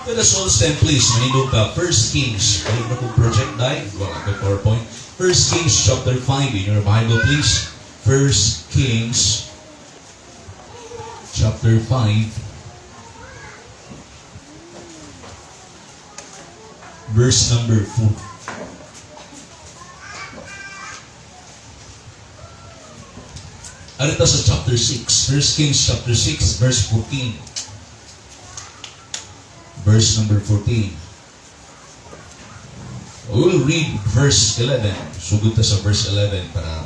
Let us all stand, please. Manindog ka. First Kings. Ayun na kong project dai. Wala kay PowerPoint. First Kings chapter 5 in your Bible, please. First Kings chapter 5, verse number 4. Arita sa chapter 6. First Kings chapter 6, verse 14. Verse number 14. We will read verse 11. Sugod ta sa verse 11 para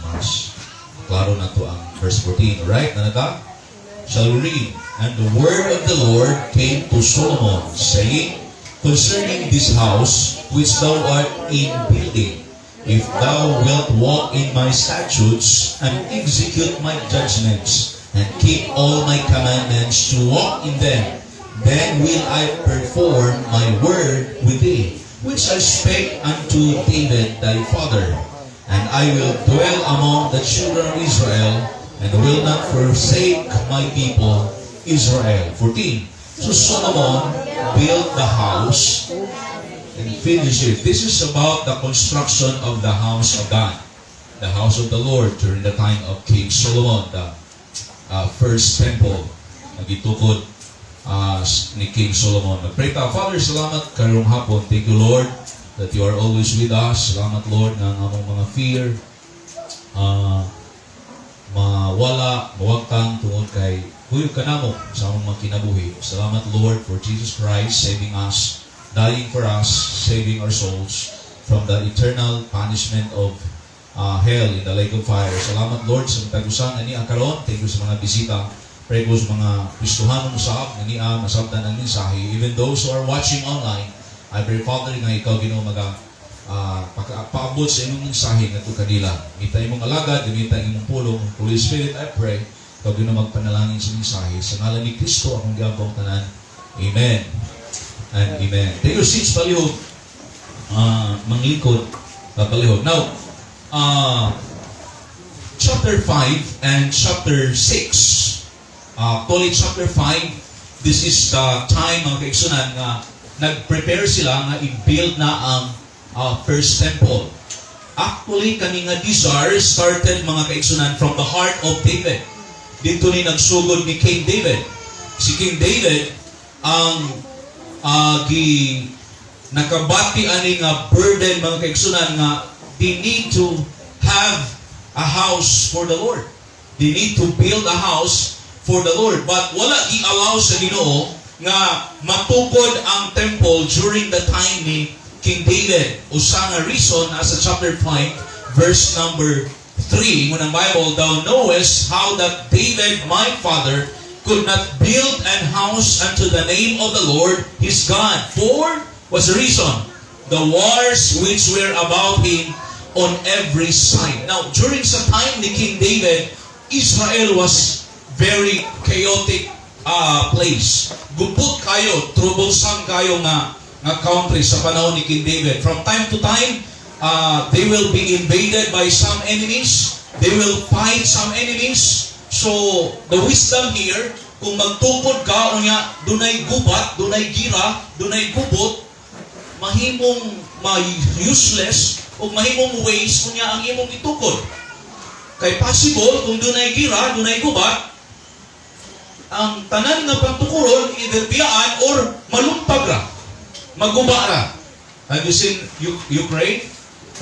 mas klaro na to ang verse 14. Alright? Nanata? Shall we read? "And the word of the Lord came to Solomon, saying, 'Concerning this house which thou art in building, if thou wilt walk in my statutes and execute my judgments and keep all my commandments to walk in them, then will I perform my word with thee, which I spake unto David thy father. And I will dwell among the children of Israel, and will not forsake my people Israel.'" 14. So Solomon built the house and finished it. This is about the construction of the house of God, the house of the Lord during the time of King Solomon, the first temple na gitukod ni King Solomon. Magpray ta. Father, salamat karong hapon. Thank you, Lord, that you are always with us. Salamat, Lord, nga ang among mga fear mawala, mawagtang tungod kay kuyog ka namo sa among mga kinabuhi. Salamat, Lord, for Jesus Christ saving us, dying for us, saving our souls from the eternal punishment of hell in the lake of fire. Salamat, Lord, sa matag usa nga niya karon. Thank you sa mga bisita. Pray ko sa mga Kristohanong usab nga niya masabtan ang mensahe. Even those who are watching online, I pray, Father, nga ikaw, Ginoo, maga paabot sa imong mensahe ngadto kanila. Gamita imong alagad, gamita imong pulong. Holy Spirit, I pray, ikaw, Ginoo, magpanalangin sa mensahe. Sa ngalan ni Kristo, akong giampo ang tanan. Amen. And amen. Take your seats, palihog. Manglingkod, palihog. Now, chapter 5 and chapter 6. Actually, chapter 5, this is the time, mga kaigsunan, nga nag-prepare sila nga i-build na ang first temple. Actually, kani nga desire started, mga kaigsunan, from the heart of David. Dito ni nagsugod ni King David. Si King David ang gi nakabati ani nga burden, mga kaigsunan, nga they need to have a house for the Lord. They need to build a house for the Lord. But wala gi-allow sa Ginoo nga matukod ang temple during the time ni King David. Usa nga reason nasa chapter 5 verse number 3 ng Bible, "Thou knowest how that David my father could not build an house unto the name of the Lord his God. For," what's the reason? "The wars which were about him on every side." Now, during sa time ni King David, Israel was very chaotic place. Gubot kayo, troublesome kayo nga country sa panahon ni King David. From time to time, they will be invaded by some enemies. They will fight some enemies. So, the wisdom here, kung magtukod ka, unya, dunay gubat, dunay gira, dunay gubot, mahimong ma-useless o mahimong waste unya ang imong itukod. Kay possible, kung dunay gira, dunay gubat, ang tanan nga pagtukuron, either biyaan or malumpag ra. Maguba ra. Have you seen Ukraine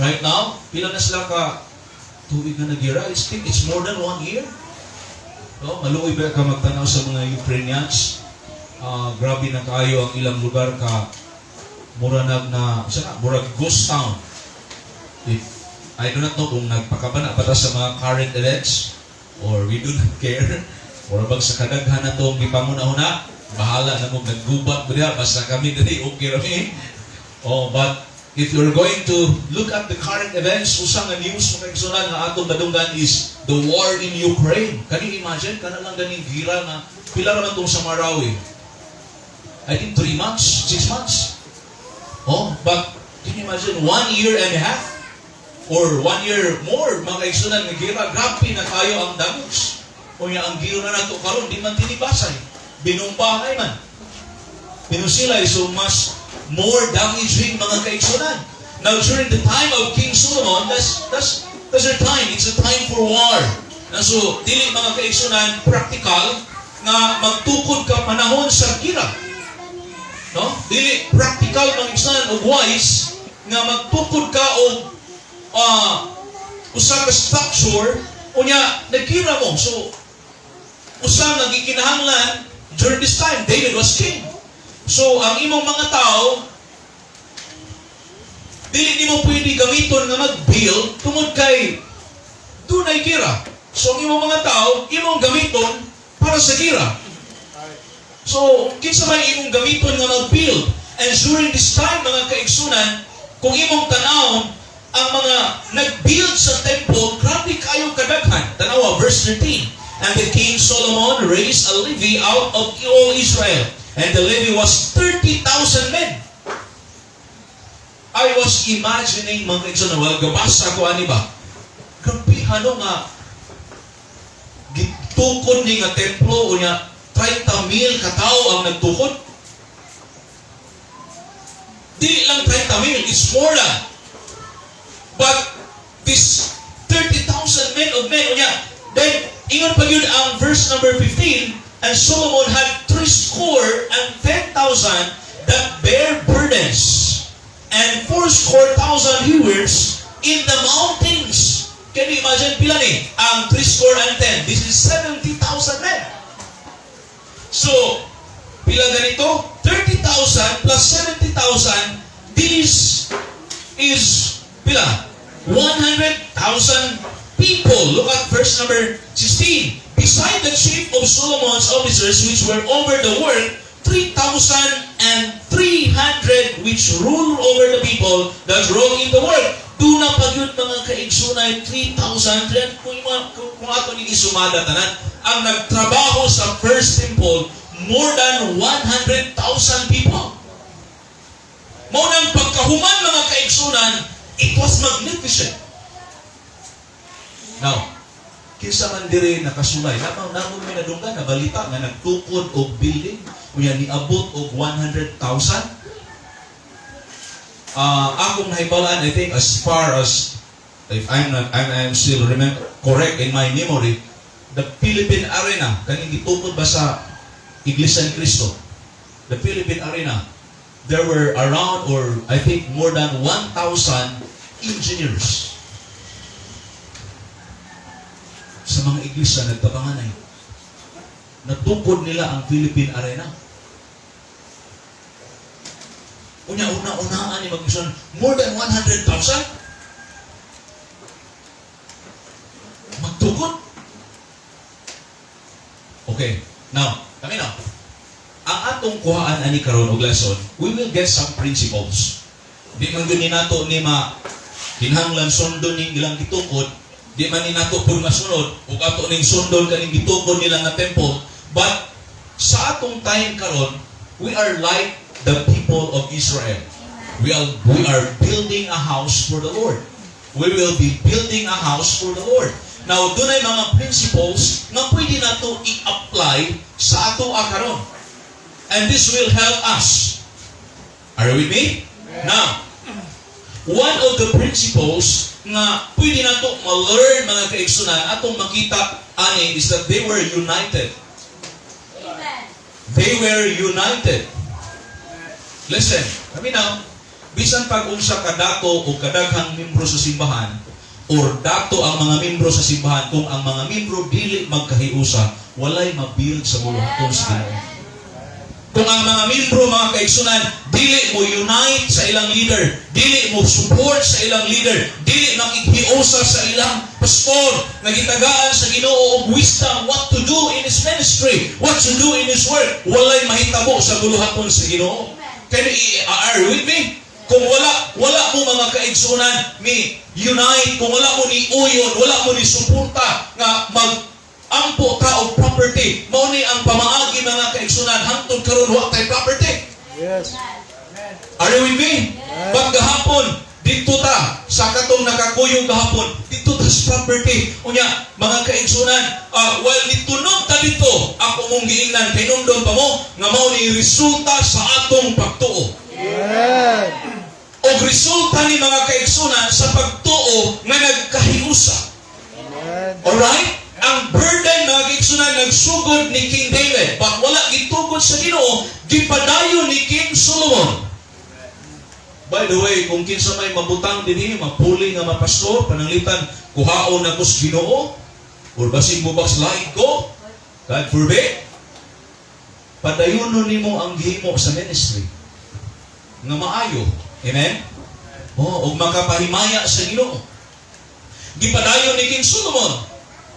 right now? Pila na sila ka tuig nga nagira? I think it's more than one year. No? Maluoy ba ka magtanaw sa mga Ukrainians? Grabe na kayo ang ilang lugar ka mura nag na sa na murag ghost town. If I do not know kung nagpakabana pa ta sa mga current events or we do not care or bag sa kadaghan na tong gipanguna-una, bahala na mo naggubat mo diha, basta kami diri okay ra mi. Oh, but if you're going to look at the current events, usa nga news, mga kaigsunan, nga atong madunggan is the war in Ukraine. Can you imagine kana lang ganing gira nga pila ra man tong sa Marawi? I think 3 months, 6 months. Oh, but can you imagine one year and a half or one year more, mga kaigsunan, nga gira? Grabe na kayo ang damage. Unya ang gira na nato karon di man tinibasay. Binumbahay man. Pinusilay, so mas more damaging, mga kaigsunan. Now, during the time of King Solomon, that's their time. It's a time for war. Na so, dili, mga kaigsunan, practical nga magtukod ka panahon sa gira. No? Dili practical, mga kaigsunan, og wise nga magtukod ka og usa ka structure unya naggira mo. So usa nga gikinahanglan during this time, David was king. So ang imong mga tao dili nimo pwede gamiton nga mag-build tungod kay dunay gira. So ang imong mga tao imong gamiton para sa gira. So kinsa may imong gamiton nga mag-build? And during this time, mga kaigsunan, kung imong tan-awon ang mga nag-build sa temple, grabe kayo kadaghan. Tanawa, verse 13. "And the King Solomon raised a levy out of all Israel. And the levy was 30,000 men." I was imagining, mga kaigsunan, well, gabasa ko ani ba? Grabe ano nga gitukod ni nga templo unya 30 mil katao ang nagtukod. Di lang 30 mil, it's more than. But this 30,000 men of men, unya, then, ingon pa gyud ang verse number 15, "And Solomon had 70,000 that bear burdens, and 80,000 hewers in the mountains." Can you imagine pila ni? Ang 70. This is 70,000 men. So, pila ganito? 30,000 plus 70,000, this is pila? 100,000 people. Look at verse number 16. "Beside the chief of Solomon's officers which were over the work, 3,300 which rule over the people that wrought in the work." Duna pa gyud, mga kaigsunay, 3,000 kung ato ni isumada tanan ang nagtrabaho sa first temple, more than 100,000 people. Mao nang pagkahuman, mga kaigsunan, it was magnificent. Now, kinsa man diri nakasulay, lamang namon may nadunggan na balita nga nagtukod og building, unya niabot og 100,000. Akong nahibalaan, I think as far as if I'm not, I'm still remember correct in my memory, the Philippine Arena, kaning gitukod ba sa Iglesia ni Cristo? The Philippine Arena, there were around or I think more than 1,000 engineers sa mga iglesia nagtabanganay. Natukod nila ang Philippine Arena. Unya una-unaan ni mag more than 100,000 magtukod. Okay. Now, kami na. Ang atong kuhaan ani karon og lesson, we will get some principles. Di man gyud ni nato ni ma kinahanglan sundon ning ilang gitukod, di man ni nato pud masunod ug ato ning sundon kaning gitukod nila nga temple, but sa atong time karon, we are like the people of Israel. We are building a house for the Lord. We will be building a house for the Lord. Now, dunay mga principles nga pwede nato i-apply sa ato karon. And this will help us. Are you with me? Now, one of the principles nga pwede nato ma-learn, mga kaigsunan, atong makita ani is that they were united. Amen. They were united. Listen, kami now, bisan pag unsa kadato o kadaghang membro sa simbahan or dato ang mga membro sa simbahan, kung ang mga membro dili magkahiusa, walay mabuild sa buluhaton sa Ginoo. Kung ang mga membro, mga kaigsunan, dili mo unite sa ilang leader, dili mo support sa ilang leader, dili makighiusa sa ilang pastor, nga gitagaan sa Ginoo og wisdom what to do in his ministry, what to do in his work, walay mahitabo sa buluhaton sa Ginoo. Can you, are you with me? Kung wala mo, mga kaigsunan, mi unite, kung wala mo ni uyon, wala mo ni suporta nga mag ampo ta og property. Mao ni ang pamaagi, mga kaigsunan, hangtod karon wa tay property. Yes. Are you with me? But gahapon, Dito ta sa katong nakakuyog gahapon, dito ta sa property. Unya, mga kaigsunan, while nitunog ta dito, ako mong giingnan, hinumdom pa mo, nga mao ni resulta sa atong pagtuo. Og resulta ni, mga kaigsunan, sa pagtuo nga nagkahiusa. Alright? Ang burden, mga kaigsunan, nagsugod ni King David. But wala gitugot sa Ginoo, gipadayon ni King Solomon. By the way, kung kinsa may mabutang dinhi, mapuli nga mapastor, pananglitan, kuhaon na ko sa Ginoo, or basig mo backslide ko, God forbid, padayonon nimo ang gihimo sa ministry nga maayo. Amen? Oh, ug makapahimaya sa Ginoo. Gipadayon ni King Solomon.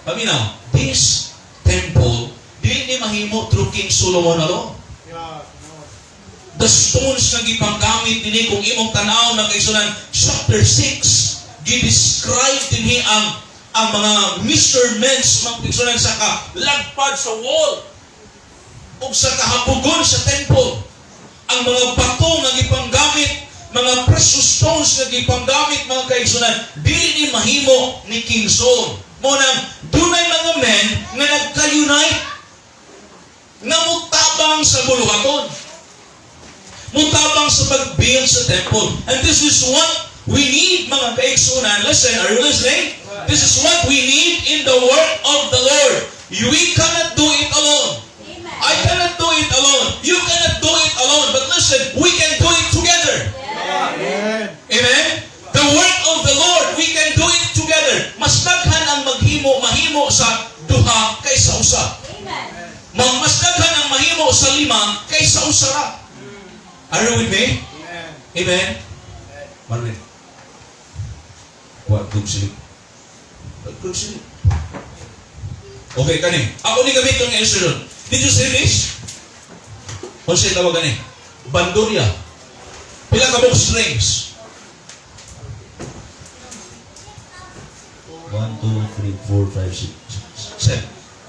Paminaw, this temple dili ni mahimo through King Solomon alone. The stones nga gipanggamit dinhi, kung imong tan-aw na kaigsunan, chapter 6, gi-describe dinhi ang mga measurements, mga kaigsunan, sa kalagpad sa wall ug sa kahabogon sa temple. Ang mga bato nga gipanggamit, mga precious stones nga gipanggamit, mga kaigsunan, dili ni mahimo ni King Saul. Mao nang dunay mga men nga nagka-unite nga mutabang sa buluhaton, mutabang sa pag-build sa temple. And this is what we need, mga kaigsunan. Listen, are you listening? This is what we need in the work of the Lord. We cannot do it alone. Amen. I cannot do it alone. You cannot do it alone. But listen, we can do it together. Amen? The work of the Lord, we can do it together. Mas daghan ang maghimo, mahimo sa duha kaysa usa. Amen. Mas daghan ang mahimo sa lima kaysa usa ra. Are you with me? Amen? Marvin. Wa dug silip. Dug silip. Okay, kani. Ako ni gamit ang instrument. Did you see this? Unsa tawag gani? Bandurria. Pila ka buok strings? 1, 2, 3, 4, 5, 6, 7.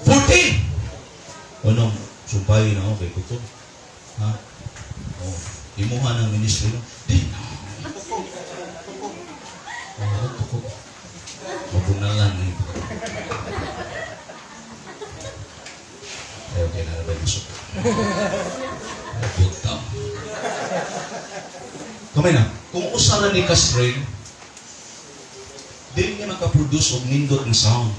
14! Anong sumpay na okay ko to? Ha? Oh, imuha ng ministry, no? Di. Oh, tuko. Mabunalan ni. Ay, okay na ba yung suko? Ay, butang. Kamay na, kung usa ra ni ka string, dili niya makaproduce og nindot nga sound.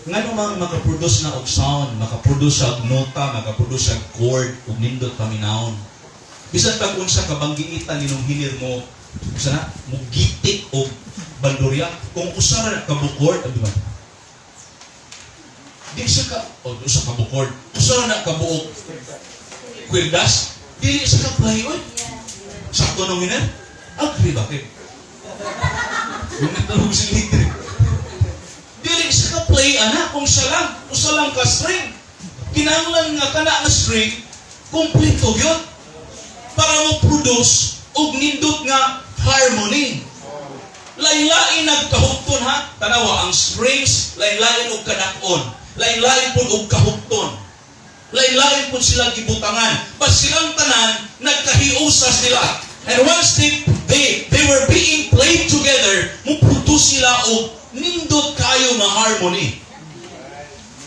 Ngano man makaproduce na og sound, makaproduce og nota, makaproduce og chord ug nindot paminawon? Bisan pag unsa ka banggiitan ninong hinir mo, usa na mo gitik og bandurya, kung usa ra ka chord, abi ba? Di siya ka, o usa ka chord, usa ra na ka buok kwerdas, dili siya ka play, oy. Sakto nung hinir? Agree ba kay? Gumit na si Lidri. Dili siya ka play ana kung siya lang, usa lang ka string. Kinahanglan nga kana nga string kompleto gyud para mo produce og nindot nga harmony. Lain-lain nagkahugton, ha. Tanawa ang strings, lain-lain og kadak-on. Lain-lain pud og kahugton. Lain-lain pud sila gibutangan. Bas silang tanan nagkahiusas nila. And once they were being played together, mo produce sila og nindot kayo nga harmony.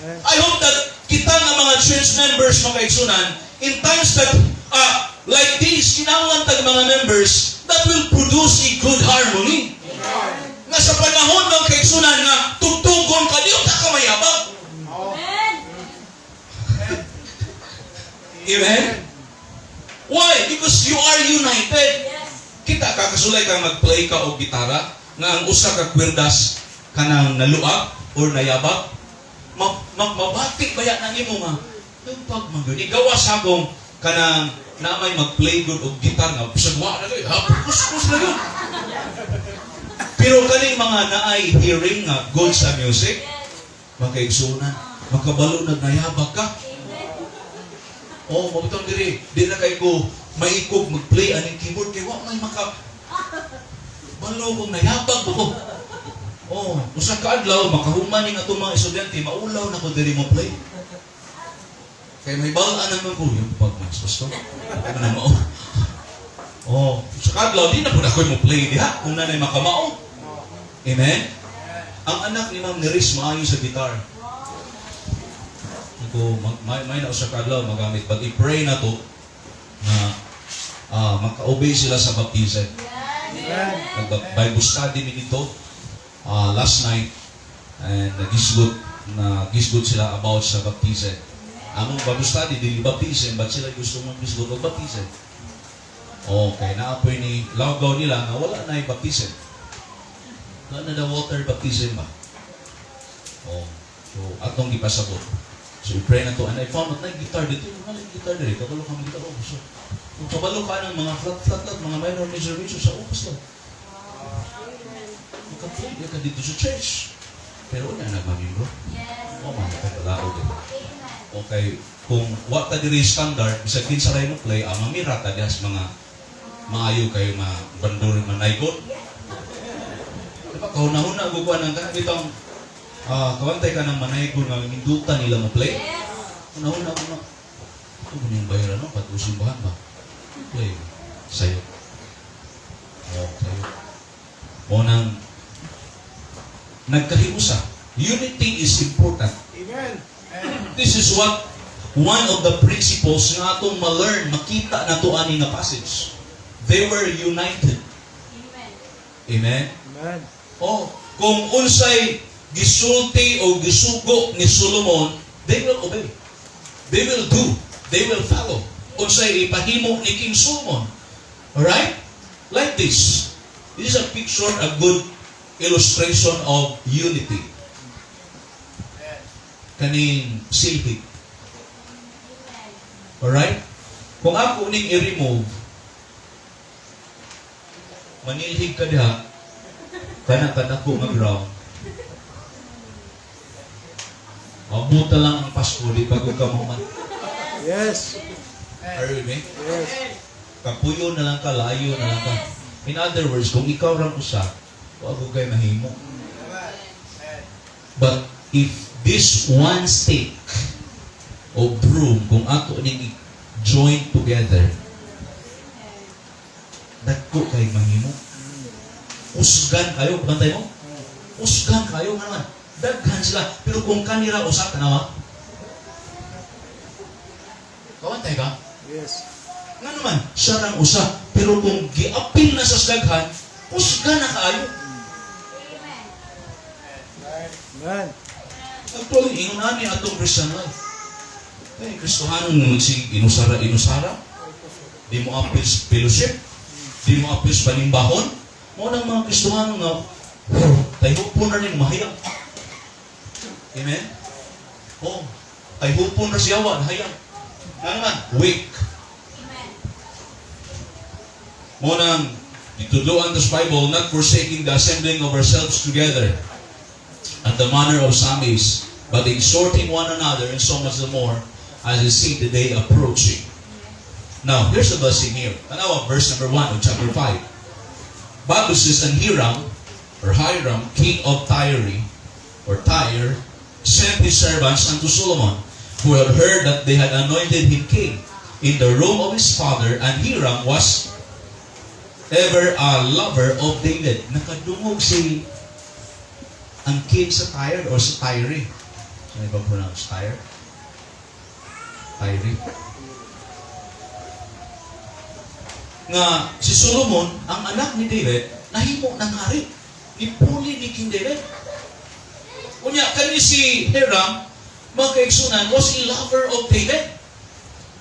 I hope that kita nga mga church members, mga kaigsunan, in times that like this, kinahanglan tag mga members that will produce a good harmony. Nga sa panahon ng kaigsunan nga tugtugon ka, di ka kamayabang. Amen. Amen? Why? Because you are united. Yes. Kita ka kasulay ka mag-play ka og gitara nga ang usa ka kwerdas kanang naluag or nayabag, ma, ma, mabati baya na nimo nga pag man gyud igawas akong kanang na may mag-play good og gitar nga bisag wa na gyud ha, kuskus na gyud, pero kaning mga naay hearing nga good sa music, makaigsunan, makabalo nag nayabag ka. Amen. Oh, mabutang diri. Di na kay ko maikog mag-play aning keyboard kay wa may maka balo kong nayabag ba ko. Oh, usa ka adlaw makahuman ning atong mga estudyante, maulaw na ko diri mo play. Kay may balaan naman ko yung pagmas, pastor. Ano na mao? Oh, sa kadlaw di na pud ako mo play diha kung nanay makamao. Amen. Ang anak ni Ma'am Neris maayo sa guitar. Ako may na sa kadlaw magamit, but i-pray na to na maka-obey sila sa baptism. Amen. Nag-Bible study mi dito last night and nagisgot na gisgot sila about sa baptism. Among Bible study dili baptism, but sila gusto mong gisgot og baptism. Okay, naapoy ni lawgaw nila nga wala na baptism. Wala na the water baptism ba? Oh, so atong gipasabot. So we pray na to and I found out na guitar dito, yung mga guitar diri, kabalo kami guitar. Oh, so kung kabalo ka ng mga flat flat flat, mga minor, major, major sa upos lang. Maka-play ka dito sa church. Pero wala na mamembro. O man, kapalaod eh. Okay, kung wa ta diri standard, bisag kinsa ray mo play, ang mamira ta diha sa mga maayo kayo mga bandol manaygon. Diba, kahuna-huna ko kuha ng kanang bitong kawantay ka ng manaygon nga mindutan nila mo play. Huna-huna ko nga, ito ba yung bayaran no? Pag-usimbahan ba? Play. Sayo. Oh, sayo. O nang nagkahiusa. Unity is important. Amen. This is what one of the principles nga atong ma-learn, makita na to ani nga passage. They were united. Amen. Amen. Oh, kung unsay gisulti o gisugo ni Solomon, they will obey. They will do. They will follow. Unsay ipahimo ni King Solomon. Alright? Like this. This is a picture, a good illustration of unity. Kaning silhig. Alright? Kung ako ning i-remove, manilhig ka diha, kana kadako nga ground. Mabuta lang ang Pasko, di bago ka mo man. Are you with me? Yes. Kapuyo na lang ka, layo na lang ka. In other words, kung ikaw rang usa, wag ko kay mahimo. But if this one stick o broom, kung ato ning join together, dagko kay mahimo. Usgan kayo, bantay mo? Usgan kayo nga naman. Daghan sila. Pero kung kanila usa, tanawa. Kawantay ka? Yes. Nga naman, siya rang usa. Pero kung giapil na sa daghan, usgan na kaayo. Amen. Actually, ingon nani atong Christian life. Kaya Kristohanon nga magsige inusara inusara. Di mo apil sa fellowship. Di mo apil sa panimbahon. Mao nang mga Kristohano nga tayhupon na ning mahayag. Amen? Oh, tayhupon na siya wa hayag. Nga naman, weak. Mao nang gitudloan sa Bible, not forsaking the assembling of ourselves together, at the manner of some is, but exhorting one another, and so much the more as you see the day approaching. Now, here's the blessing here. Tanawa, verse number 1 of chapter 5. Bible says, "And Hiram, or Hiram, king of Tyre, or Tyre, sent his servants unto Solomon, who had heard that they had anointed him king in the room of his father, and Hiram was ever a lover of David." Nakadungog si ang king sa Tyre or sa Tyre. Ano ba pronounce? Tyre? Tyre. Nga si Solomon, ang anak ni David, nahimo ng hari. Nipuli ni King David. Unya, kani si Hiram, mga kaigsunan, was a lover of David.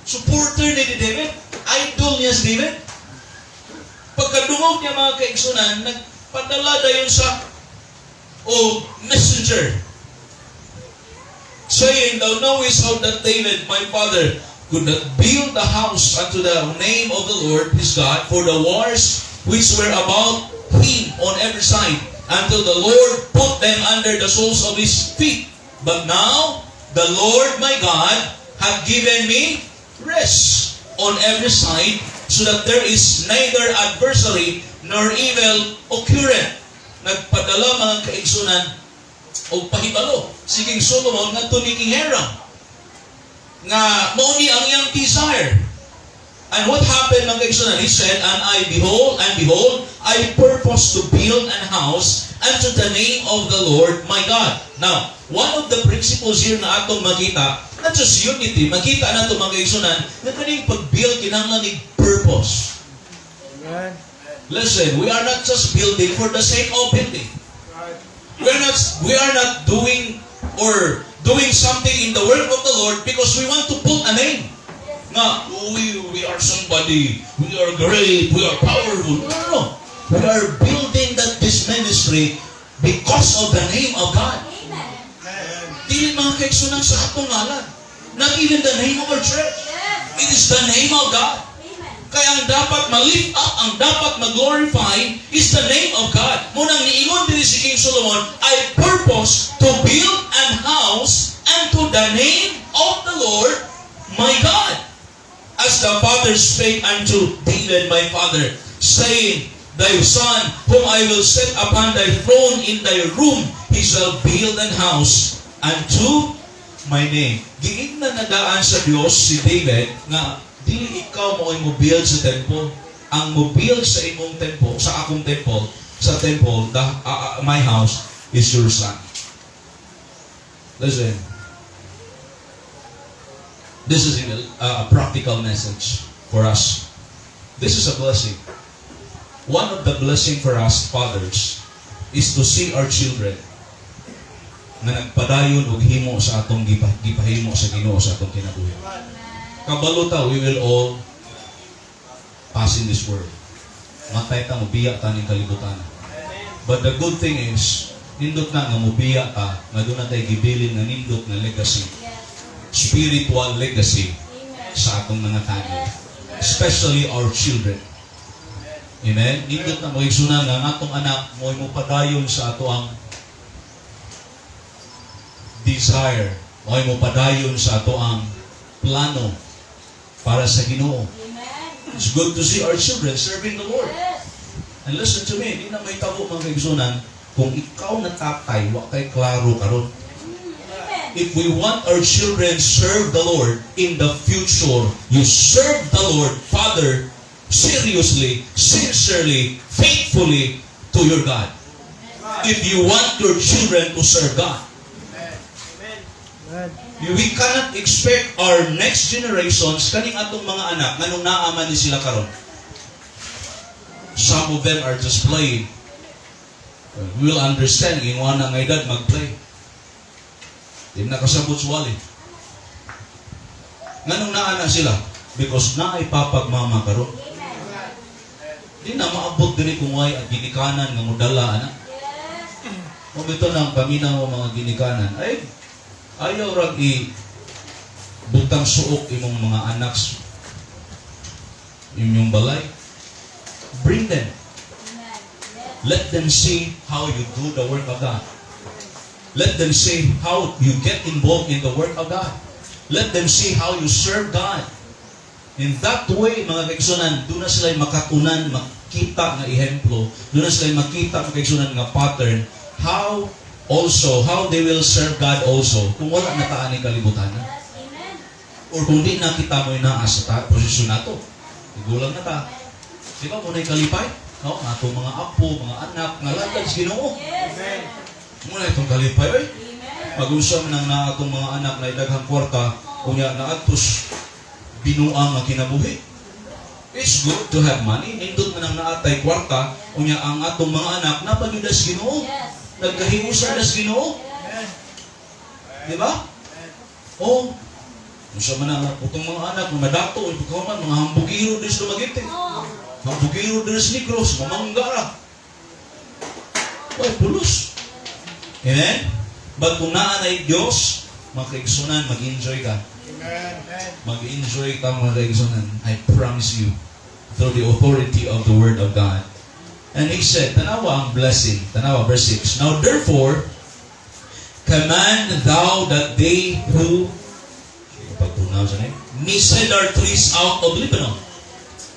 Supporter ni David. Idol niya si David. Pagkadungog niya, mga kaigsunan, nagpadala dayon sa o messenger saying, "Thou knowest how that David, my father, could not build a house unto the name of the Lord his God for the wars which were about him on every side, until the Lord put them under the soles of his feet. But now the Lord my God hath given me rest on every side, so that there is neither adversary nor evil occurrent." Nagpadala, mga kaigsunan, og pahibalo si King Solomon ngadto ni King Hiram nga mao ni ang iyang desire. And what happened, mga kaigsunan? He said, "And I behold, and behold, I purpose to build an house unto the name of the Lord my God." Now, one of the principles here na atong makita, not just unity, makita nato, mga kaigsunan, na kaning pag-build kinahanglan ni purpose. Amen. Listen, we are not just building for the sake of building. We are not doing or doing something in the work of the Lord because we want to put a name. Nga, we are somebody, we are great, we are powerful. No. We are building that this ministry because of the name of God. Amen. Dili, mga kaigsunan, sa atong ngalan. Not even the name of our church. It is the name of God. Amen. Kaya ang dapat ma-lift up, ang dapat ma-glorify is the name of God. Munang niingon din si King Solomon, "I purpose to build an house unto the name of the Lord my God. As the Father spake unto David my father, saying, 'Thy son, whom I will set upon thy throne in thy room, he shall build an house unto my name.'" Giingnan na daan sa Dios si David nga dili ikaw mo ay mo-build sa temple. Ang mo-build sa imong temple, sa akong temple, sa temple, my house is your son. Listen. This is a practical message for us. This is a blessing. One of the blessing for us fathers is to see our children nga nagpadayon og himo sa atong gipahimo sa Ginoo sa atong kinabuhi. Kabalo ta, we will all pass in this world. Matay ta, mobiya ta ning kalibutan. But the good thing is, nindot na nga mobiya ta, nga duna tay gibilin nga nindot nga legacy, spiritual legacy sa atong mga family. Especially our children. Amen? Nindot na, mga igsunan, nga ang atong anak mo mo padayon sa ato ang desire, mo mo padayon sa ato ang plano para sa Ginoo. Amen. It's good to see our children serving the Lord. And listen to me, di na mahitabo, mga kaigsunan, kung ikaw na tatay, wa kay klaro karon. Amen. If we want our children serve the Lord in the future, you serve the Lord, Father, seriously, sincerely, faithfully to your God. If you want your children to serve God. Amen. We cannot expect our next generations, kaning atong mga anak, nganong naa man ni sila karon. Some of them are just playing. We will understand, ingon na nga edad, mag-play. Di na kasabot wali. Nganong naa na sila? Because naay papa'g mama karon. Amen. Di na maabot diri kung way at ginikanan nga modala ana. Mao bitaw nang paminaw mga ginikanan ay ayaw rag i butang suok imong mga anak inyong balay. Bring them. Amen. Yes. Let them see how you do the work of God. Let them see how you get involved in the work of God. Let them see how you serve God. In that way, mga kaigsunan, duna sila makatunan, makita nga ehemplo, duna sila makita, mga kaigsunan, nga pattern, how also, how they will serve God also, kung wala na ta ani kalibutan. Yes. Amen. Or kung di na kita mo naa sa posisyon nato. Tigulang na ta. Di ba, mao na'y kalipay? No? Atong mga apo, mga anak, nga lagad sa Ginoo. Yes. Mao na itong kalipay, oy. Amen. Magunsa man ang naa atong mga anak na daghang kwarta, unya naadtos binuang nga kinabuhi. It's good to have money. Nindot man ang naatay kwarta, unya ang atong mga anak napagyud sa Ginoo. Nagkahiusa na sa Ginoo. Di ba? Oh, unsa man ang atong mga anak nga madato, ikaw man mga hambugiro diri sa Dumaguete. Oh. Hambugiro diri sa Negros, mamangga ra. Way pulos. Amen? But kung naa na Diyos, mga kaigsunan, mag-enjoy ka. Amen. Mag-enjoy ka, mga kaigsunan. I promise you, through the authority of the Word of God. And he said, tanawa ang blessing. Tanawa, verse 6. "Now therefore, command thou that they hew," pag-pronounce na "me cedar trees out of Lebanon.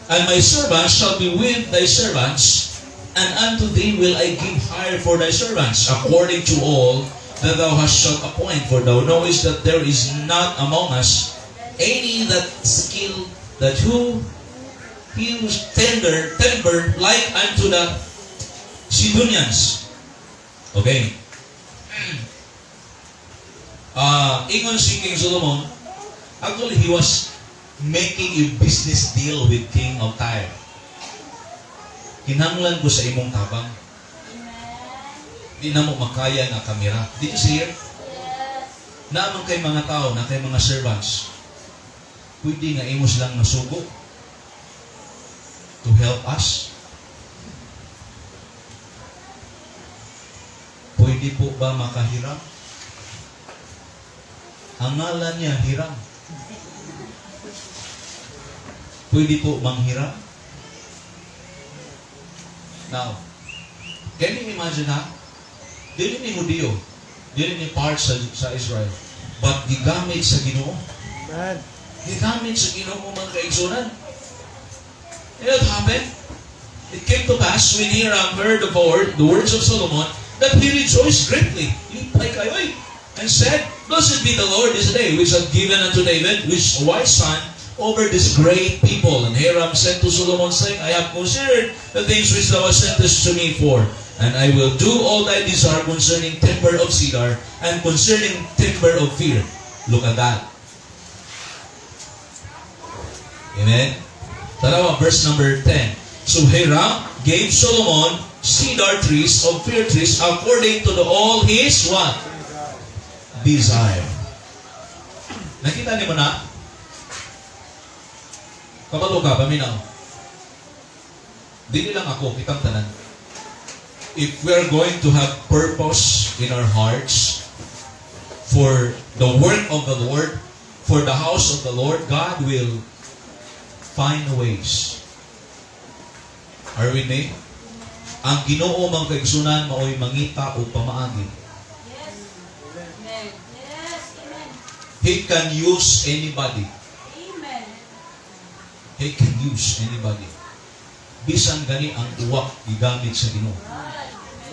And my servants shall be with thy servants, and unto thee will I give hire for thy servants, according to all that thou hast shalt appoint. For thou knowest that there is not among us any that skill that hew Hews tender timber like unto the Sidonians. Okay. Ingon si King Solomon, actually he was making a business deal with King of Tyre. Kinahanglan ko sa imong tabang. Amen. Di na mo makaya nga kamera. Did you see here? Yes. Naa man kay mga tao, naa kay mga servants. Pwede nga imo silang masugo to help us. Pwede po ba makahiram? Ang ngalan niya, Hiram. Pwede po manghiram? Now, can you imagine, ha? Dili ni Hudiyo, dili ni part sa Israel, but gigamit sa Ginoo. Amen. Gigamit sa Ginoo, mga kaigsunan. You know what happened? It came to pass when Hiram heard the words of Solomon, that he rejoiced greatly. Lipay kayo eh. And said, "Blessed be the Lord this day, which hath given unto David, which a wise son, over this great people." And Hiram said to Solomon, saying, "I have considered the things which thou hast sentest to me for, and I will do all thy desire concerning timber of cedar, and concerning timber of fir." Look at that. Amen. Tanawa, verse number 10. So Hiram gave Solomon cedar trees of fir trees according to the all his what? Desire. Nakita niyo mo na? Kabalo ka, paminaw. Dili lang ako, kitang tanan. If we are going to have purpose in our hearts for the work of the Lord, for the house of the Lord, God will find ways. Are we with me? Ang Ginoo, mga kaigsunan, maoy mangita og pamaagi. Yes. Amen. Yes. Amen. He can use anybody. Amen. He can use anybody. Bisan gani ang uwak, gigamit sa Ginoo.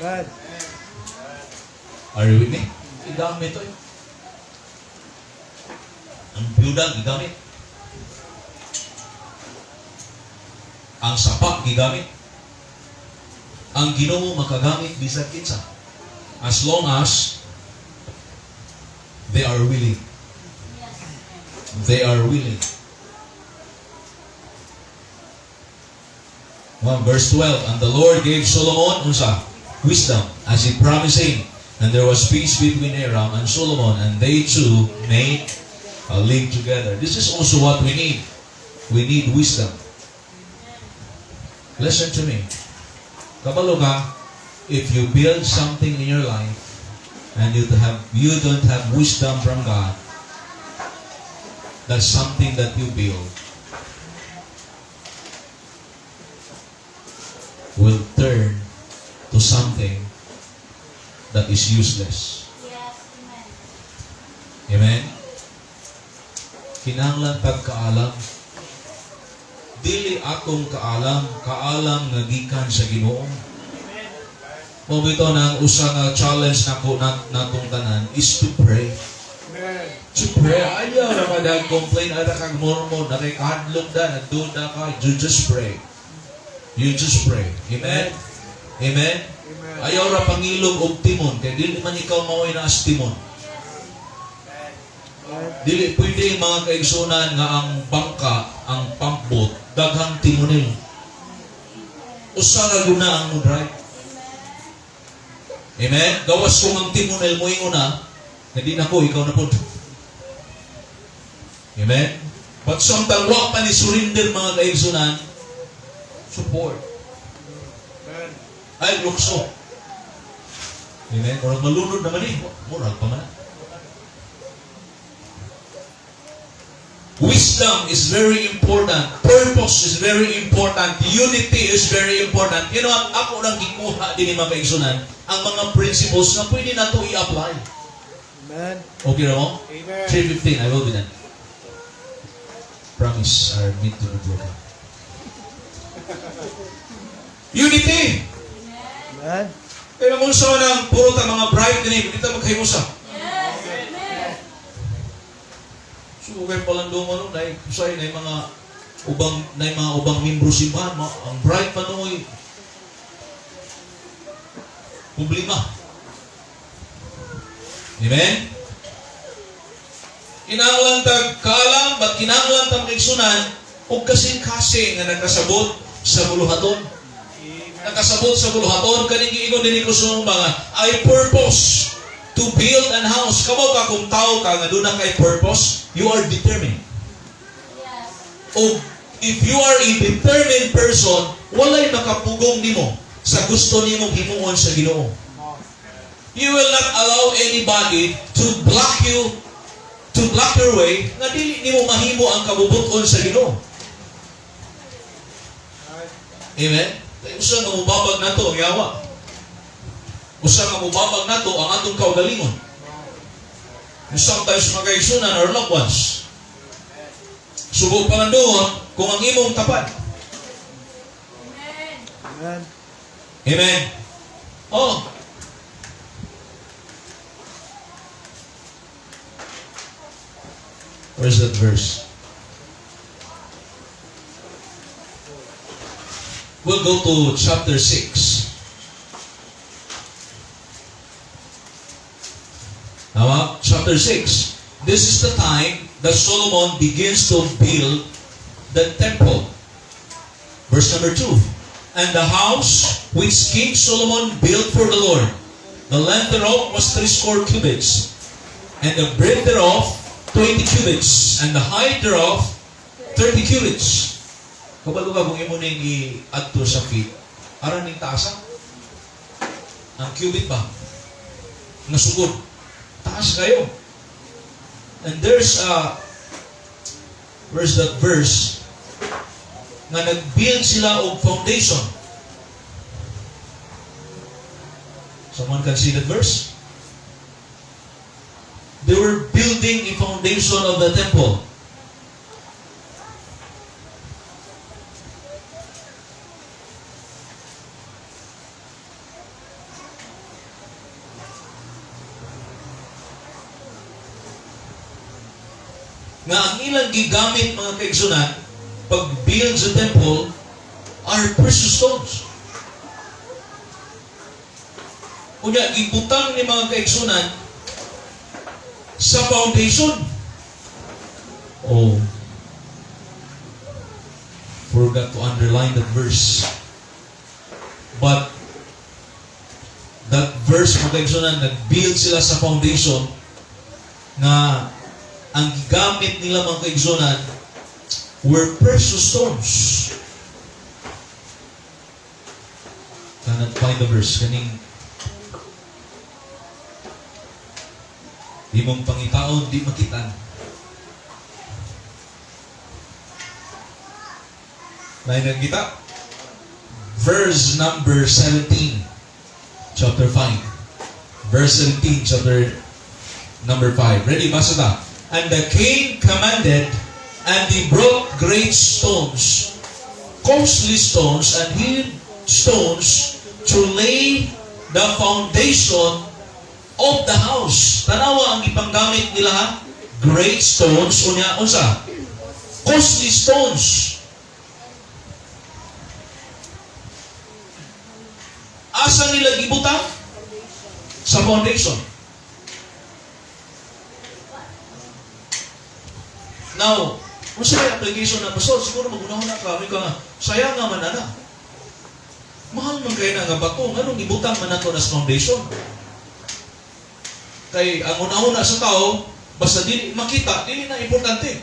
Right. Amen. Are you with me? Gigamit to eh. Ang byuda, gigamit. Ang sapa, gigamit. Ang Ginoo makagamit bisan kinsa. As long as they are willing. Yes. They are willing. Well, verse 12, "And the Lord gave Solomon," unsa? "Wisdom, as he promised him. And there was peace between Hiram and Solomon, and they two made a league together." This is also what we need. We need wisdom. Listen to me. Kabalo ka, if you build something in your life and you don't have wisdom from God, that's something that you build will turn to something that is useless. Yes. Amen. Amen? Kinahanglan tag kaalam. Dili atong kaalam, kaalam nga gikan sa Ginoo. Mao bitaw na ang usa nga challenge nako na natong tanan is to pray. Amen. To pray. Ayaw na ka complain, ayaw kag murmur, na kay kahadlok da, nagduda ka, you just pray. You just pray. Amen? Amen? Amen. Ayaw ra pangilog og timon, kay dili man ikaw mao'y naas timon. Amen. Dili pwede, mga kaigsunan, nga ang bangka, ang pumpboat, daghang timonil. Usa ra guna ang mo drive. Amen? Gawas kung ang timonil mo ingon na, hindi na ko, ikaw na po. Amen? But samtang wa pa ni surrender, mga kaigsunan, support. Amen. Ay, lukso. Amen? Murag malunod naman eh. Murag pa man. Wisdom is very important. Purpose is very important. Unity is very important. You know what? Ako lang gikuha din mga kaigsunan ang mga principles na pwede na to i-apply. Amen. Okay na mo? Amen. 3:15, I will be done. Promise are made to be broken. Unity! Amen. Kaya kung sa nang puro ta mga bright din, hindi ta magkahimusa. Yes. Amen. So, kay palandong ano, dahil kusay na yung mga Ubang na mga ubang membro simbahan, ang bright pa nooy problema. Amen? Kinahanglan tag kaalam, but kinahanglan tag kaigsunan og kasing-kasing nga nakasabot sa buluhaton. Nakasabot sa buluhaton kaning giingon dinhi ko sa mga I purpose to build an house. Kamo ka kung tao ka nga duna kay purpose, you are determined. O if you are a determined person, walay makapugong nimo sa gusto nimong himuon sa Ginoo. You will not allow anybody to block you, to block your way, nga dili nimo mahimo ang kabubut-on sa Ginoo. Amen? Kay usa nga mubabag nato ang yawa. Usa nga mubabag nato ang atong kaugalingon. And sometimes mga kaigsunan, our loved ones. Subo pa man doon kung ang imong tapad. Amen. Amen. Amen. Oh. Where's that verse? We'll go to chapter 6. Tama? Chapter 6. This is the time that Solomon begins to build the temple. Verse number 2. "And the house which King Solomon built for the Lord, the length thereof was threescore cubits, and the breadth thereof 20 cubits, and the height thereof 30 cubits." Kabalo ka kung imo ning i-adto sa feet, ara ning taasa? Ang cubit ba? Nga sugod. Taas kayo. And there's a, where's that verse? Nga nag-build sila og foundation. Someone can see that verse? They were building a foundation of the temple. Nga ang ilang gigamit, mga kaigsunan, pag-build sa temple are precious stones. Unya, gibutang ni mga kaigsunan sa foundation. Oh, forgot to underline that verse. But that verse, mga kaigsunan, nag-build sila sa foundation nga ang gigamit nila, mga kaigsunan, were precious stones. Cannot find the verse. Kaning di mong pangitaon, di makitan. Lain kita? Verse number 17, chapter 5. Verse 17, chapter number 5. Ready? Basa ta. "And the king commanded, and they brought great stones, costly stones, and hewed stones to lay the foundation of the house." Tanawa ang ipanggamit nila ha? Great stones, unya unsa? Costly stones. Asa nila gibutang? Sa foundation. Now, kung sa application na, "Pastor, siguro magunahon na kami ka nga, sayang nga man ana. Mahal man kayo na nga bato, nganong ibutang man nato na sa foundation?" Kay ang una-una sa tao, basta dili makita, dili na importante.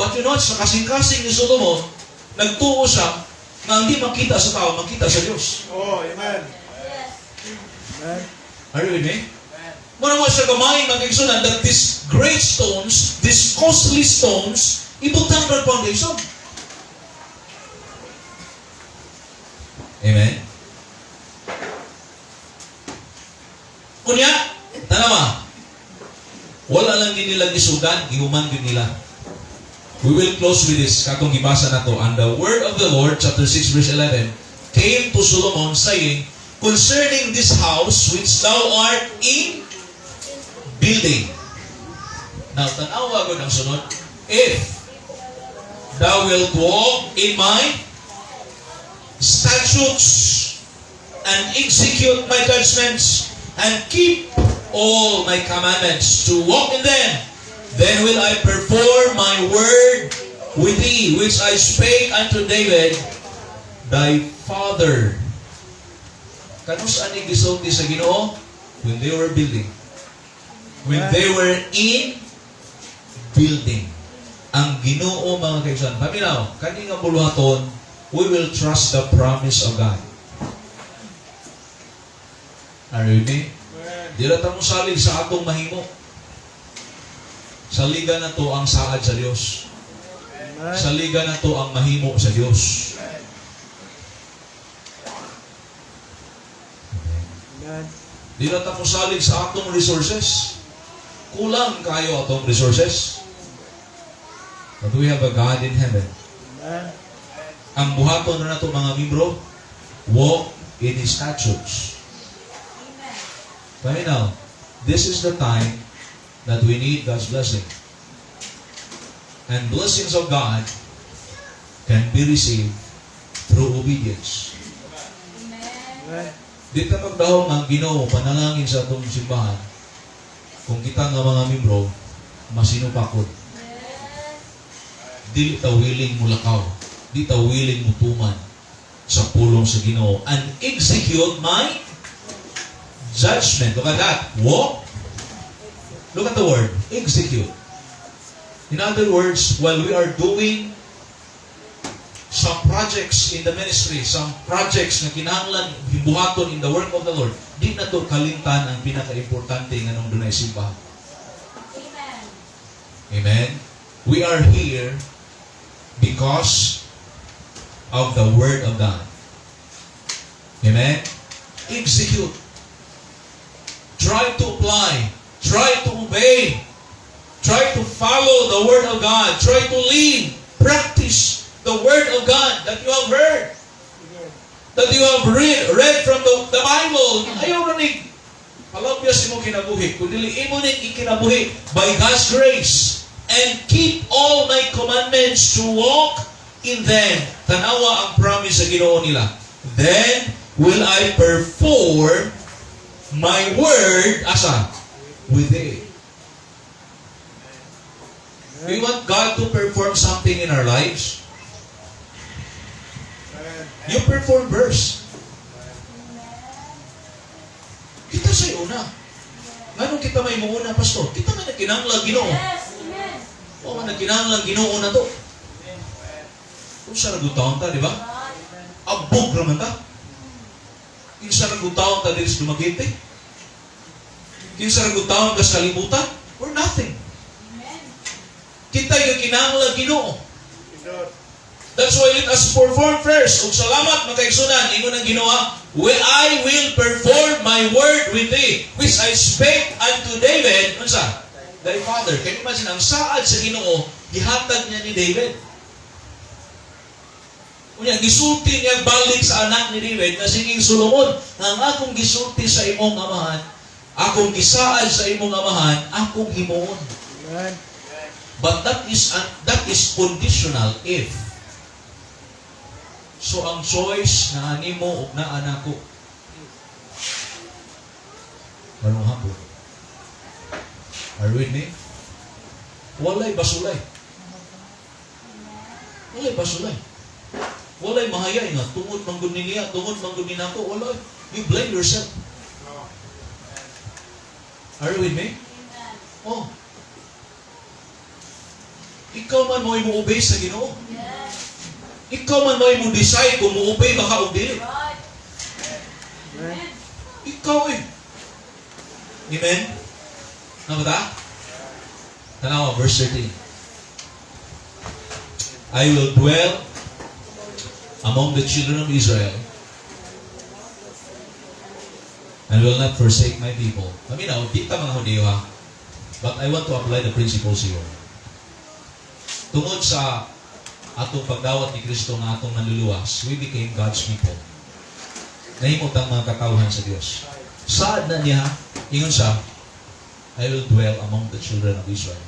But you know, sa kasing-kasing ni Solomon, nagtuo siya nga hindi makita sa tao, makita sa Diyos. Oh, amen. Yes. Amen. Are you with me? Muna mo siya gamay, mga kaigsunan, that these great stones, these costly stones, ibutang sa foundation. Amen? Unya, tanawa, wala lang din nila gisugan, gihuman din nila. We will close with this, katong gibasa na to. "And the word of the Lord," chapter 6, verse 11, "came to Solomon, saying, Concerning this house which thou art in building." Now, tanawa ko ng sunod. "If Thou wilt walk in my statutes and execute my judgments and keep all my commandments to walk in them. Then will I perform my word with thee, which I spake unto David, thy father. Kanus-a ni gisulti sa Ginoo? When they were building. When they were in building. Ang Ginoo, mga kaigsuonan. Paminaw, kani nga buluhaton, we will trust the promise of God. Are you with me? Di ra ta mosalig sa atong mahimo. Saligan nato ang saad sa Dios. Amen. Saligan nato ang mahimo sa Dios. Amen. Amen. Di ra ta mosalig sa atong resources. Kulang kayo atong resources. But we have a God in heaven. Amen. Ang buhaton na nato, mga membro, walk in His statutes. Amen. Paminaw, this is the time that we need God's blessing. And blessings of God can be received through obedience. Amen. Amen. Di ta magdahom ang Ginoo panalangin sa atong simbahan kung kita nga mga membro masinupakod. Yes. Dili ta willing mulakaw. Di ta willing mutuman sa pulong sa Ginoo and execute my judgment. Look at that. Walk. Look at the word. Execute. In other words, while we are doing some projects in the ministry, some projects na kinahanglan buhaton in the work of the Lord, di nato kalimtan ang pinaka-importante nganong dunay simbahan. Amen. Amen. We are here because of the Word of God. Amen. Execute. Try to apply. Try to obey. Try to follow the Word of God. Try to live. Practice the Word of God that you have heard. That you have read from the Bible. Ayaw rinig. Palabya sa imong kinabuhi. Kung dili imo ning ikinabuhi by God's grace and keep all my commandments to walk in them. Tanawa ang promise sa Ginoo nila. Then will I perform my word, asa? With it. We want God to perform something in our lives. You perform first. Kita sa una. Nganong kita may muuna, Pastor? Kita man nagkinahanglan Ginoo. Yes. Amen. O man nagkinahanglan Ginoo na to. Kung sa nagutaon ta, di ba? Right. Abog raman ta. Kinsa nagutaon ta diri sa Dumaguete? Kinsa nagutaon ka sa kalibutan? We're nothing. Amen. Kita yung kinahanglan Ginoo. That's why let us perform first. Ug salamat, mga kaigsuonan, ingon ang Ginoo, "I will perform my word with thee, which I spake unto David," unsa? "Thy father." Can you imagine, ang saad sa Ginoo, gihatag niya ni David. Unya, gisulti niya balik sa anak ni David na si King Solomon, "Ang akong gisulti sa imong amahan, akong gisaad sa imong amahan, akong himuon." Amen. But that is conditional if. So ang choice na animo ug naa nako. Karong hapon. Are you with me? Walay basulay. Walay basulay. Walay mahayay nga tungod man gud ni niya, tungod man gud ni nako, walay. You blame yourself. Are you with me? Amen. Oh. Ikaw man mo'y mo-obey sa Ginoo. Yes. Ikaw man mo'y mo decide kung mo-obey ba ka o dili. Right. Amen. Amen. Ikaw eh. Amen? Ano ba ta? Tanawa, verse 13. "I will dwell among the children of Israel and will not forsake my people." Paminaw, di ta mga Hudiyo ha. But I want to apply the principles here. Tungod sa atong pagdawat ni Kristo nga atong manluluwas, we became God's people. Nahimo tang mga katawhan sa Dios. Saad na niya, ingon siya, "I will dwell among the children of Israel."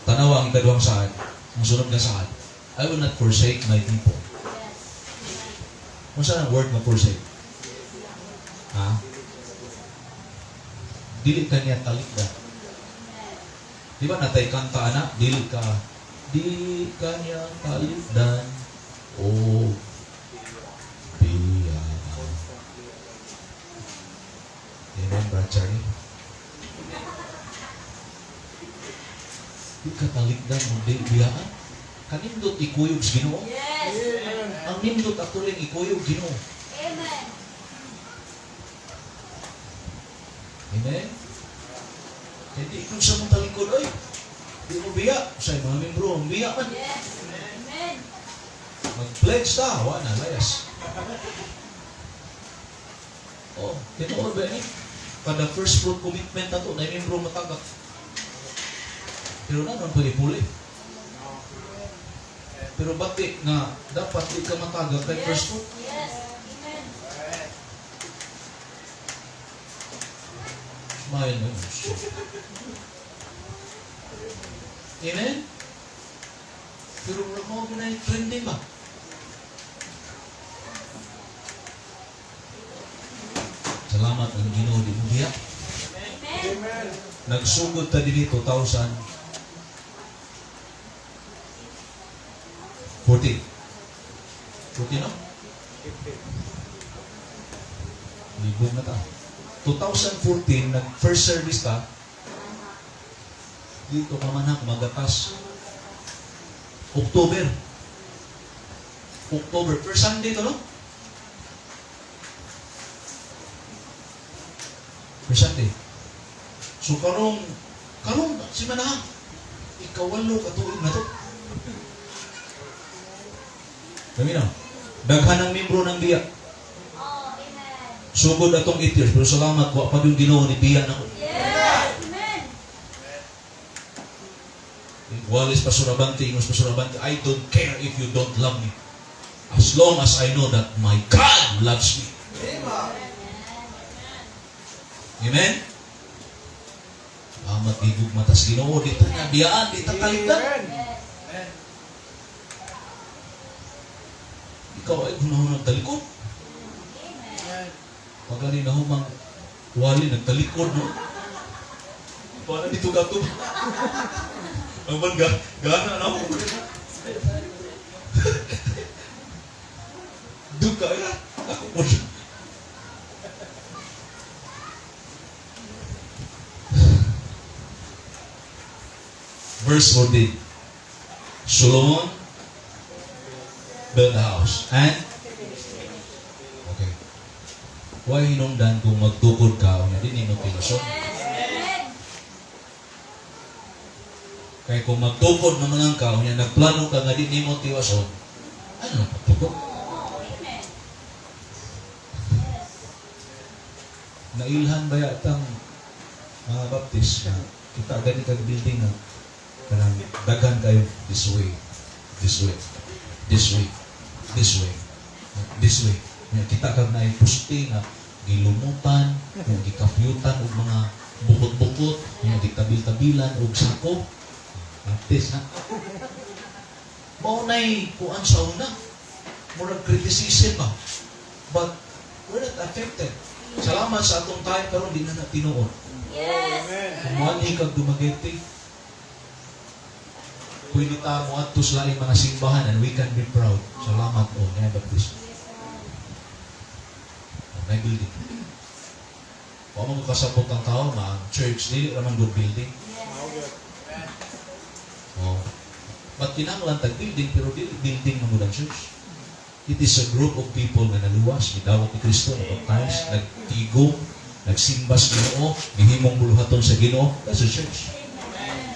Tanawa ang ikaduhang saad. Ang sunod nga saad, "I will not forsake my people." Kung saan ang word nga "forsake"? Ha? Dili ka niya talikdan. Di ba natay kanta ana? Dili ka niya talikdan. O biyaan. Amen, Brother Charlie? Di ka talikdan o di biyaan. Kanindot ikuyog sa Ginoo. Ang nindot actually ikuyog Ginoo. Amen. Amen? Hindi kung sa mong talikod, ay, di mo biya. Sa mga membro, ang biya man. Yes. Amen. Mag-pledge ta, wa na, layas. Oh, tinuod ba ni? Kada first fruit commitment na to, na membro matagak. Pero na, naman puli-puli. Pero bati nga, dapat di ka matagak kay first fruit. Yes. Amen. Smile na yun. Amen? Pero mo na yung trending ba? Salamat ang Ginoo di mo biya. Amen. Amen. Nagsugod ta dinhi 2014. 14, no? Libog na ta. 2014, nag first service ta. Dito ka man ha, magatas. October. October. First Sunday to, no? First Sunday. So karong si Manahang, 8 ka tuig na to. Kami na. Daghan ang membro ng biya. Oh, amen. Sugod atong 8 years, pero salamat, wa pa yung Ginoo ni biya na ko. Yes. Amen. Walis Pastor Abante, Ingos Pastor Abante, "I don't care if you don't love me. As long as I know that my God loves me." Amen? Salamat gigugma tas Ginoo, di ta niya biyaan, di ta talikdan. Amen. Yes. Ikaw ay gunahon ng talikod. Amen. Pag gani na humang wali, nagtalikod, no? Wala dito gato. Ang man, gana na ako. Duka, eh. Ako po siya. Verse 14. Solomon built the house. And? Okay. Why hinungdan kung magtukod ka, unya di nimo tinuson? Yes. Amen. Kay kung magtukod naman lang ka, unya nagplano ka nga di nimo tiwason, ano na pagtukod? Oh, amen. Yes. Nailhan ba yatang mga Baptist na kita gani kag building na kanang daghan kayo this way, this way, this way, this way, this way. Nya kita kag naay poste nga gilumutan, nga gikapyutan og mga bukot-bukot, nga gitabil-tabilan og sako. Baptist ha. Mao nay kuan sa una. Murag criticism ba. But we're not affected. Salamat sa atong time karon di na na tinuod. Yes. Amen. Kung muanhi kag Dumaguete, pwede ta moadto sa laing mga simbahan and we can be proud. Salamat o, nga Baptist. Yes, Lord. Oh, na building. Wa man ko kasabot ang tao nga ang church dili ra man good building. Yes. Oh. But kinahanglan tag building pero dili building man gud ang church. It is a group of people nga naluwas, gidawat ni Kristo, nabaptize, nagtigom, nagsimba sa Ginoo, gihimong buluhaton sa Ginoo. That's a church. Amen.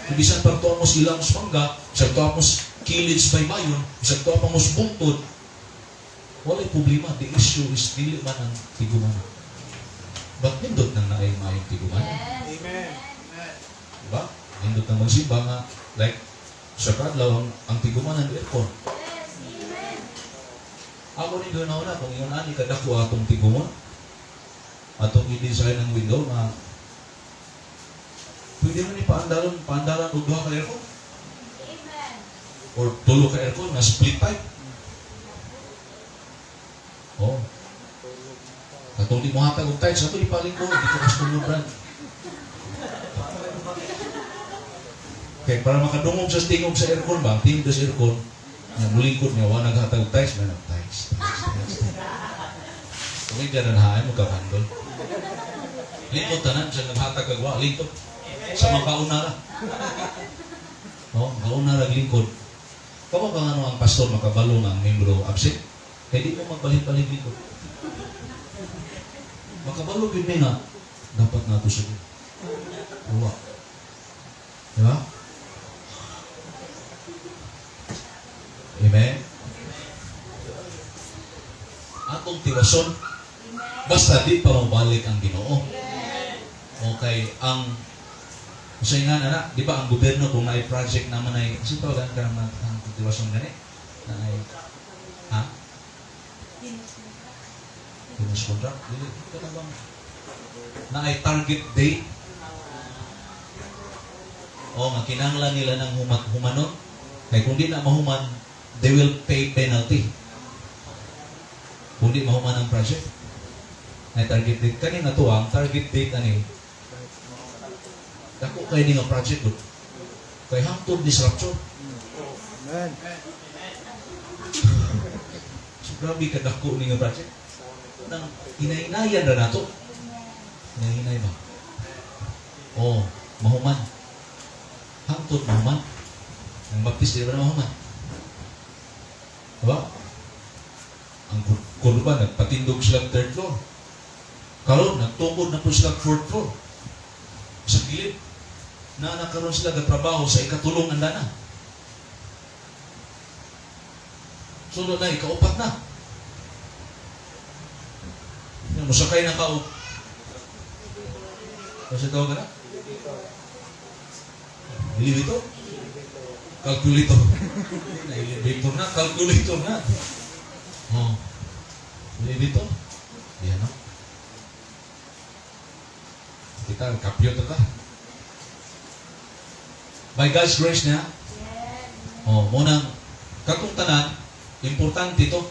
Kung bisan pagtuwa mo sa ilang sa mangga, bisan tuwa mo sa kilid sa baybayon, bisan tuwa pa mo sa bungtod, walay problema. The issue is dili man ang tigumanan. But nindot nang naay maayong tigumanan. Yes. Amen. Diba? Nindot nang magsimba nga, like, sa kadlaw, ang tigumanan aircon. Yes. Amen. Ako ni doon na kung ingon ani kadako atong tigumon, atong i-design ang window nga pwede man ni paandalan og duha ka aircon. Amen. Or tulo ka aircon nga split type. Oh. Katong di mo hatag og tiles, ato ipalingkod dito ka sa brand. Kay para makadungog sa tingog sa aircon ba, ang tingog sa aircon, nga mulingkod niya, wa naghatag og tiles, man tiles, tiles, tiles. Kung hindi na nahaan mo kakandol. Lingkod tanan, sa naghatag kag wa, lingkod. Sa makauna ra. Oh, makauna ra lingkod. Kamo ka ano ang pastor makabalo nga ang membro absent? Kay di mo magbalhin-balhin lingkod. Makabalo gyud mi nga dapat nato siya. Wa. Di ba? Amen? Atong tiwason, basta di pa mabalik ang Ginoo. Okay, ang sa nga na, di ba ang gobyerno kung naay project naman ay, kasi tawagan ka naman ang tiwason gani? Na ay, ha? Finish contract? Dili, ka na bang na ay target date? O nga, kinahanglan nila ng humanon. Kaya kung di na mahuman, they will pay penalty. Kung di mahuman ang project. Ay target date. Kani nga to, ang target date ani, dako kay ni nga project gud. Kay hangtod disruption. Amen. So grabe ka dako ni nga project. Nang hinahinayan ra nato. Hinahinay ba? Oh, mahuman. Hangtod mahuman. Ang Baptist di ba na mahuman? Diba? Ang kuno ba, nagpatindog sila third floor. Karon nagtukod na po sila fourth floor. Sa gilid. Na nakaroon sila katrabaho sa ikatulong andana. Sunod na, ikaupat na. Yan, musakay na ka o. Kasi tawag ka na? Elevator? Calculator. Na elevator na, calculator na. Oh. Elevator? Yan, no? Kita, kapyo ta ka. By God's grace niya, oh, munang katong tanan, importante to.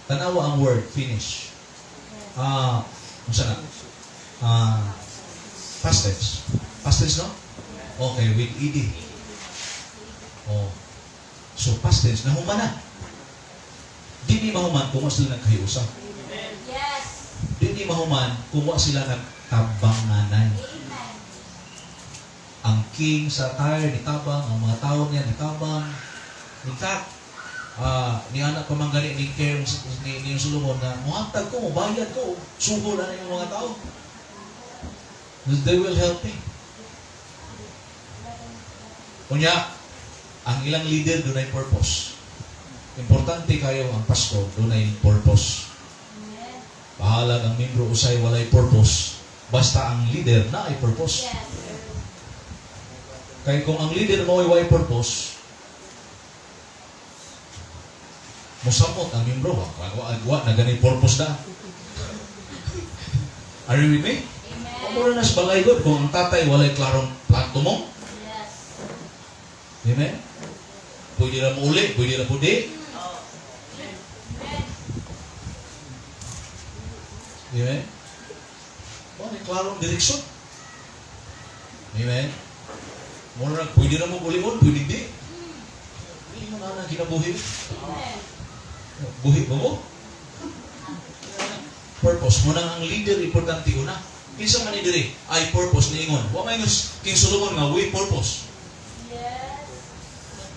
Tanawa ang word, finish. Unsa na? Past tense. Past tense, no? Okay, with ed. Oh. So, past tense, nahuman na. Di ni mahuman kung wa sila nagkahiusa. Yes. Di ni mahuman kung wa sila nagtabanganay. Amen. Ang king sa Tyre nitabang, ang mga tao niya nitabang. In fact, ni anak pa man gani ni King ni Solomon na muhatag ko, mubayad ko, sugo na yung mga tao. They will help me. Unya, ang ilang leader dunay purpose. Importante kayo ang pastor dunay purpose. Amen. Bahala ang membro usay walay purpose. Basta ang leader na ay purpose. Yes. Kaya kung ang leader mo ay way purpose, musamot ang membro. Wa, wa, wa, na ganay purpose na. Are you with me? Amen. Mura na sa balay God kung ang tatay walay klarong plato mo. Yes. Amen? Pwede na mo uli, pwede na po di. Amen. Amen? Wala klarong direksyon. Amen? Mura na, pwede na mo ulion, pwede di. Hindi mo na kinabuhi. Amen. Buhi ba mo? Purpose mo nang ang leader importante una. Kinsa man ni diri ay purpose ni ingon. Wa may King Solomon nga we purpose. Yes.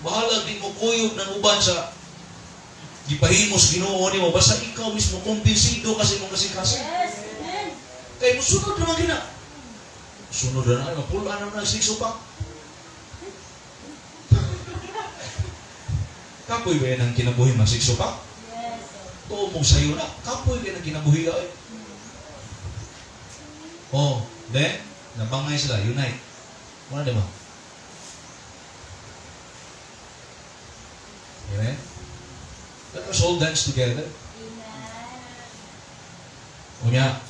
Bahala di mo kuyog ng uban sa gipahimos Ginoo nimo basta ikaw mismo kumbinsido kasi mong kasing-kasing. Yes. Amen. Kay musunod naman gina. Sunod na na, mapulaan naman ang six pa. Kapoy ba yan ang kinabuhi mga six pa? Yes. Tuo mong sayo na, kapoy ba yan ang kinabuhi ay? Oh, then, nabangay sila, unite. Wala di ba? Amen? Let us all dance together. Amen. Unya,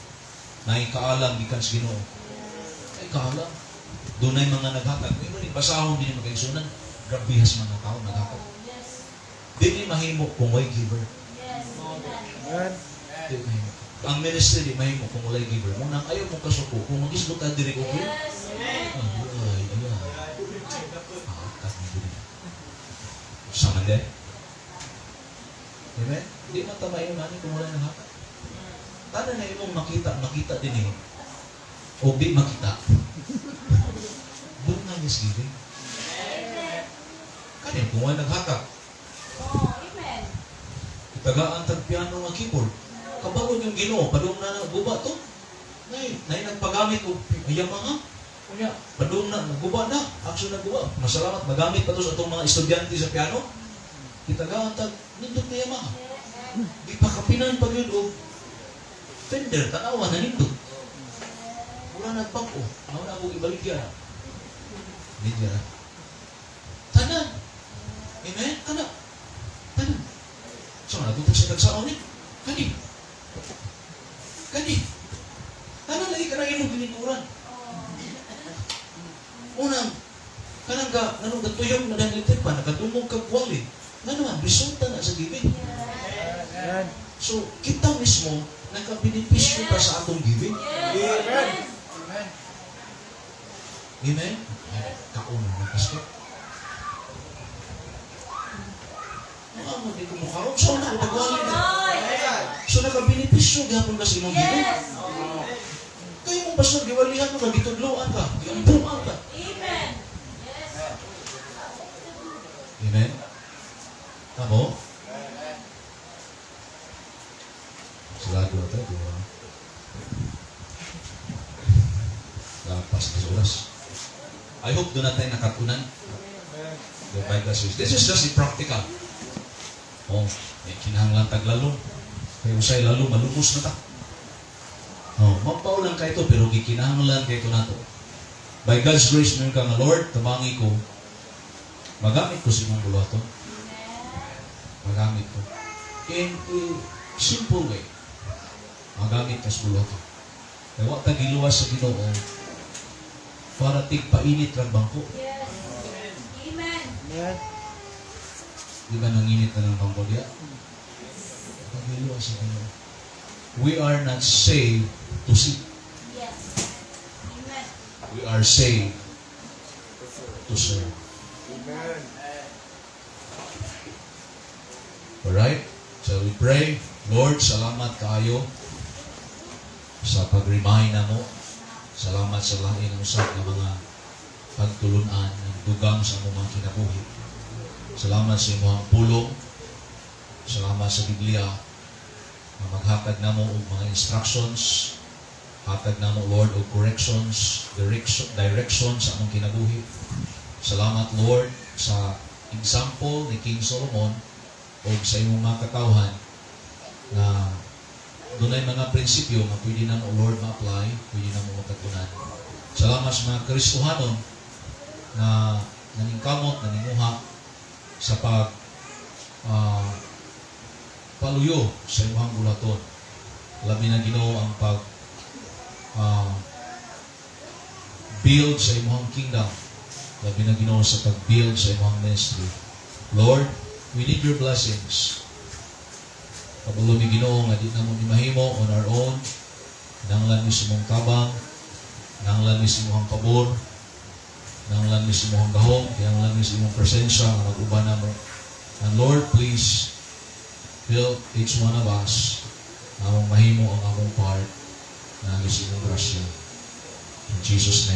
naikaalam gikan sa Ginoo. Naikaalam. Dunay mga naghatag. May maning basahon din makaigsunan. Grabe has mga tao naghatag. Oh, yes. Dili mahimo kung way giver. Yes. Amen. Amen. Di mahimo. Ang ministry, di mahimo kung walay giver. Munang ayaw mo kasuko kung magisgot ta diri og Yes. Amen. Ay, ay, ay. Ah, kat mo diri. Sa man din. Amen? Di man ta mayon ani kung wala nang hatag. Tanan na imong makita, makita din eh. O di makita. Bunga is giving. Amen. Kani kung wala naghatag, Oh, amen. tagaan tag piano nga keyboard. Kabalo yung Ginoo, padung na na guba to. Nay nagpagamit og Yamaha. Unya, padung na guba na, action na guba. Masalamat magamit pa to sa atong mga estudyante sa piano. Gitagaan tag nindot na Yamaha. Yes. Gipakapinan pa gyud og Fender, tanawa na nindot. Wala nagbag-o. Mao na akong ibaligya. Baligya na. Tanan. Amen? Tanan. Tanan. So, natutog sa tagsaon ni. Kani. Kani. Tanan lagi ka na imong ginituran. Oh. Unang, kanang ka, nganong gatuyok na dahil electric pa, nakadungog kag wali. Ngano man, resulta na sa giving. Yes. Amen. So, kita mismo, nakabenepisyo ta sa atong giving. Yes. Amen. Amen. Amen? Ay, kaon na, Pastor. Mukha mo, di ko mukhaon. So, na, utagwali na. Ay. So, nakabenepisyo gihapon ka sa imong giving. Yes. Kayo mong pastor, giwalihan mo ka, gitudloan ka, giampuan ka. Amen. Yes. Amen? Tamo? Sigurado na tayo, di ba? Lapas na sa oras. I hope doon natin nakatunan. By God's grace. This is just a practical. Oh, may kinahanglan tag lalo. Kay usay lalo, malumos na ta. Oh, mapaw lang kay ito, pero gikinahanglan kay ito nato. By God's grace, ngayon ka nga, "Lord, tabangi ko, magamit ko sa imong buluhaton." Magamit ko. In a simple way, magamit ka sa buluhaton. Kaya wa ta giluwas sa Ginoo para tigpainit rang bangko. Yes. Amen. Amen. Di ba nanginit na ng bangko diya? Giluwas sa Ginoo. We are not saved to sit. Yes. Amen. We are saved to serve. Amen. Alright? So we pray, Lord, salamat kaayo sa pag-remind namo. Salamat sa lain ang usab nga mga pagtulunan ng dugang sa among mga kinabuhi. Salamat sa imong pulong. Salamat sa Biblia nga maghatag namo og mga instructions, hatag namo, Lord, og corrections, direction sa among kinabuhi. Salamat, Lord, sa example ni King Solomon o sa imong mga katawhan na dunay mga prinsipyo nga pwede na mo, Lord, ma-apply, pwede na mo makatunan. Salamat sa mga Kristohanon na naningkamot, naninguha sa pag paluyo sa imong buluhaton. Labi na, Ginoo, ang pag build sa imong kingdom. Labi na, Ginoo, sa pag-build sa imong ministry. Lord, we need your blessings. Kabalo mi, Ginoo, nga di namo ni mahimo on our own. Nanglan mi sa imong tabang, nanglan mi sa imong pabor, nanglan mi sa imong gahom, nanglan mi sa imong presensya nga mag-uban namo. And Lord, please help each one of us na among mahimo ang among part na sa imong grasya. In Jesus' name.